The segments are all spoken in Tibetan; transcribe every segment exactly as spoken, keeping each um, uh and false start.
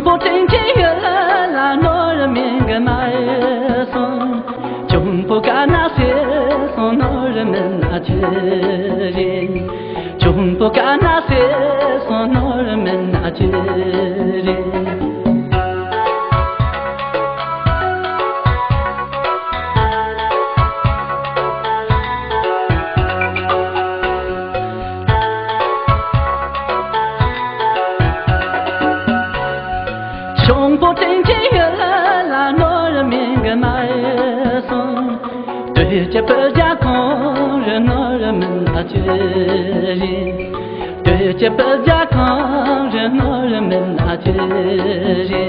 འབོ་དྲིན་ཆེན་ཡོད་ལ་ནོར་མིན་གི་མ་ཡེ་སོང་། གྱོང་པོ་ག་ན་སེ་སོང་ནོར་མིན་ཨ་ཅི་རེ། གྱོང་པོ་ག་ན་སེ་སོང་ནོར་མིན་ཨ་ཅི་རེ། གྱོང་པོ་དྲིན་ཆེན་ཡོད་ལ་ནོར་མིན་གི་མ་ཡེ་སོང་། དུས་ཀྱི་སྤུ་རྒྱ་གང་རེ་ནོར་མིན་ཨ་ཅི་རེ། དུས་ཀྱི་སྤུ་རྒྱ་གང་རེ་ནོར་མིན་ཨ་ཅི་རེ།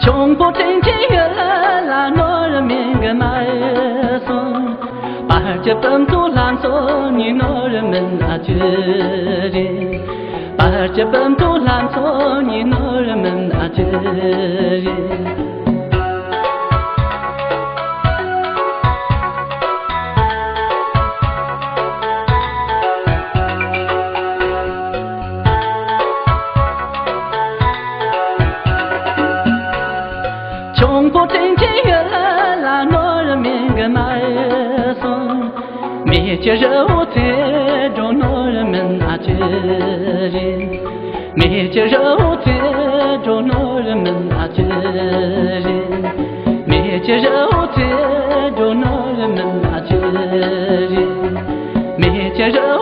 གྱོང་པོ་དྲིན་ཆེན་ཡོད་ལ་ནོར་མིན་གི་མ་ཡེ་སོང་། བར་གྱི་སྤུན་ཚོ་ལྷ་མཚོ་ནི་ནོར་མིན་ཨ་ཅི་རེ། བར་གྱི་སྤུན་ཚོ་ལྷ་མཚོ་ནི་ནོར་མིན་ཨ་ཅི་རེ། གྱོང་པོ་དྲིན་ཆེན་ཡོད་ལ་ནོར་མིན་གི་མ་ཡེ་སོང་། མེ་ལྕེ་རི་བོ་ཚེ་འགྲོ་ནོར་མིན་ཨ་ཅི་རེ། མེ་ལྕེ་རི་བོ་ཚེ་འགྲོ་ནོར་མིན་ཨ་ཅི་རེ། མེ་ལྕེ་རི་བོ་ཚེ་འགྲོ་ནོར་མིན་ཨ་ཅི་རེ། མེ་ལྕེ་རི་